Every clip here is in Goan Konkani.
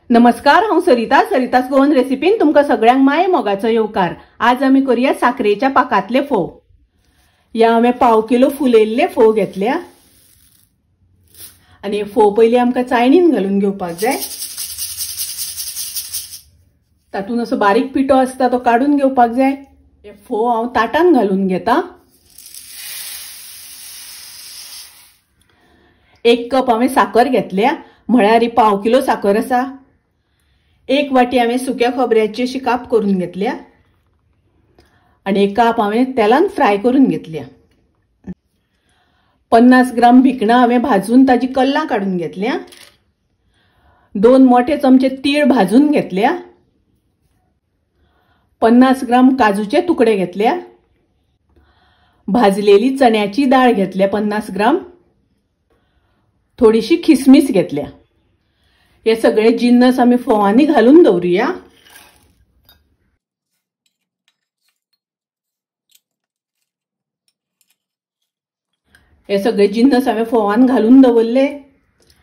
नमस्कार, हांव सरिता। सरितास गोवन रेसिपीन तुमकां सगळ्यांक माये मोगाचो येवकार। आज आमी करूया साखरेच्या पाकांतले फोव। ह्या हांवें पाव किलो फुलयल्ले फोव घेतल्या आनी फोव पयलीं आमकां चायणीन घालून घेवपाक जाय। तातूंत असो बारीक पिठो आसता तो काडून घेवपाक जाय। हे फोव हांव ताटान घालून घेता। 1 कप हांवें साखर घेतल्या, म्हळ्यार ही पाव किलो साखर आसा। 1 वाटी हांवें सुक्या खोबऱ्याची अशी काप करून घेतल्या आनी 1 काप हांवें तेलान फ्राय करून घेतल्या। 50 ग्राम भिकणां हांवें भाजून ताजी कल्लां काडून घेतल्या। 2 मोठे चमचे तीळ भाजून घेतल्या। 50 ग्राम काजूचे तुकडे घेतल्या। भाजलेली चण्याची डाळ घेतल्या 50 ग्राम। थोडीशी खिसमीस घेतल्या। हे सगळे जिन्नस आमी फोवांनी घालून दवरुया। हे सगळे जिन्नस हांवें फोवान घालून दवरले।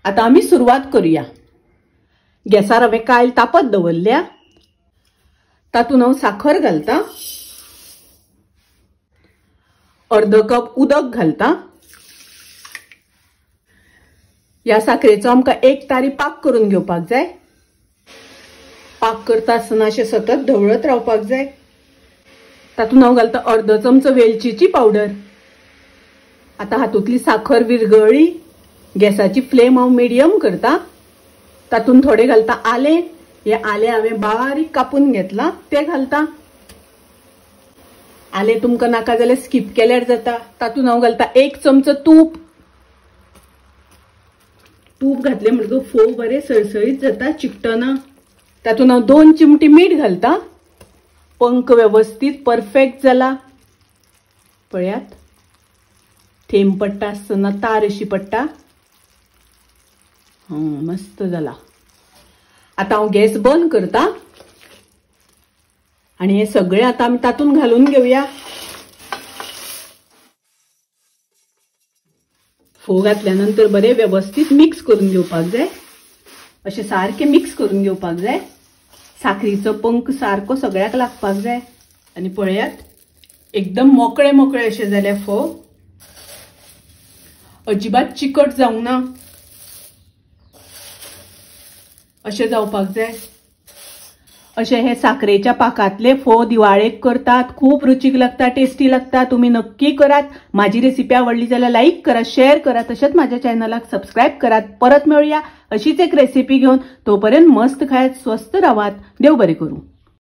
आतां आमी सुरवात करूया। गॅसार हांवें कायल तापत दवरल्या। तातूंत हांव साखर घालता, अर्द कप उदक घालता। ह्या साखरेचो आमकां 1 तारी पाक करून घेवपाक जाय। पाक करता आसतना अशें सतत धवळत रावपाक जाय। तातूंत हांव घालता अर्द चमचो वेलचीची पावडर। आतां हातूंतली साखर विरगळ्ळी। गॅसाची फ्लेम हांव मिडियम करता। तातूंत थोडें घालता आलें। हें आलें हांवें बारीक कापून घेतलां तें घालता। आलें तुमकां नाका जाल्यार स्कीप केल्यार जाता। तातूंत हांव घालता 1 चमचो तूप। तूप घातलें म्हणटकच फोव बरे सळसळीत जाता, चिकटना। तातूंत हांव 2 चिमटी मीठ घालता। पंक वेवस्थीत परफेक्ट जाला। पळयात, थेंब पडटा आसतना तार अशी पडटा। मस्त जाला। आतां हांव गॅस बंद करता आनी हे सगळें आतां आमी तातूंत घालून घेवया। फोव घातल्या नंतर बरे व्यवस्थित मिक्स करून घेवपाक जाय। अशें सारकें मिक्स करून घेवपाक जाय। साखरीचो पंक सारको सगळ्याक लागपाक जाय। आनी पळयात, एकदम मोकळे मोकळे अशे जाले फोव। अजिबात चिकट जावंक ना, अशें जावपाक जाय। अशे हे साखरेच्या पाकांतले फोव दिवाळेक करतात। खूब रुचीक लागता, टेस्टी लागता। तुमी नक्की करात। माझी रेसिपी आवडली जाल्यार लाईक करा, शेअर करा, तशेंच माझ्या चॅनलाक सबस्क्राईब करात। परत मेळुया अशीच एक रेसिपी घेवन। तोपर्यंत मस्त खायात, स्वस्थ रावात। देव बरें करूं।